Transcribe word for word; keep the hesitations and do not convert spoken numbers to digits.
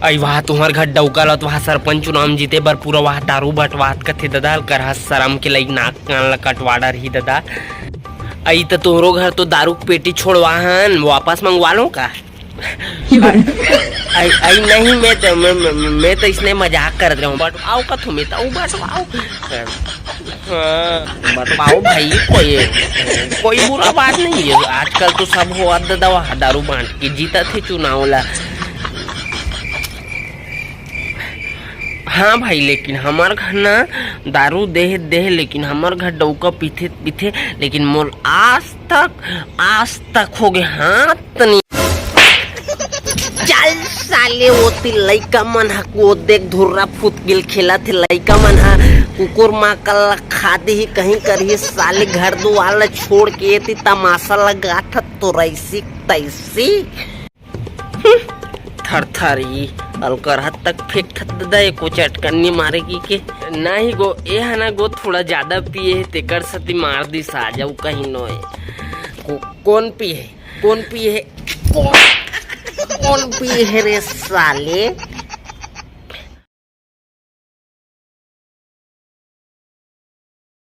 अई वाह, तुम्हर घर डौका ल तो वाह सरपंच चुनाव म जीते बर पूरा वाह दारू बंटवात कथे ददा, अलकरहा शरम के लइक नाक कान ल कटवा डरही ददा। अई त तोहरो घर तो दारू के पेटी छोड़वा हन, वापस मंगवा लो का? अई, अई नहीं, मैं तो, मैं, मैं, मैं तो इसने मजाक करत रहूं, बंटवाओ का तुम्हें तो, बंटवाओ। हाँ, बंटवाओ भाई, कोई, कोई बुरा बात नहीं है। आजकल तो सब होवत ददा, दारू बांट के जीतत हे चुनाव ला। हाँ भाई, लेकिन हमर घर ना दारू देहे देहे, लेकिन हमर घर डौका पीथे पीथे, लेकिन मोल आज तक, आज तक हो गए हाथ नहीं। चल साले, ओती लइका मन ह को देख धुर्रा फुतगिल खेलत हे। लइका मन ह कुकुर माकल ल खा दिही कहीं करही। साले घर दुआर ल छोड़ के एती तमाशा लगात ह तो रैसी तैसी। थरथरी अलकरहा तक फेंकत ददा, एको चटकन्नी मारे की के। नहीं गो, ए ह ना गो थोड़ा ज्यादा पिए हे, तेकर सती मार दिस, आ जाऊ कहीं नोए। को, कौन पिए हे? कौन पिए हे? कौन, कौन पिए हे रे साले?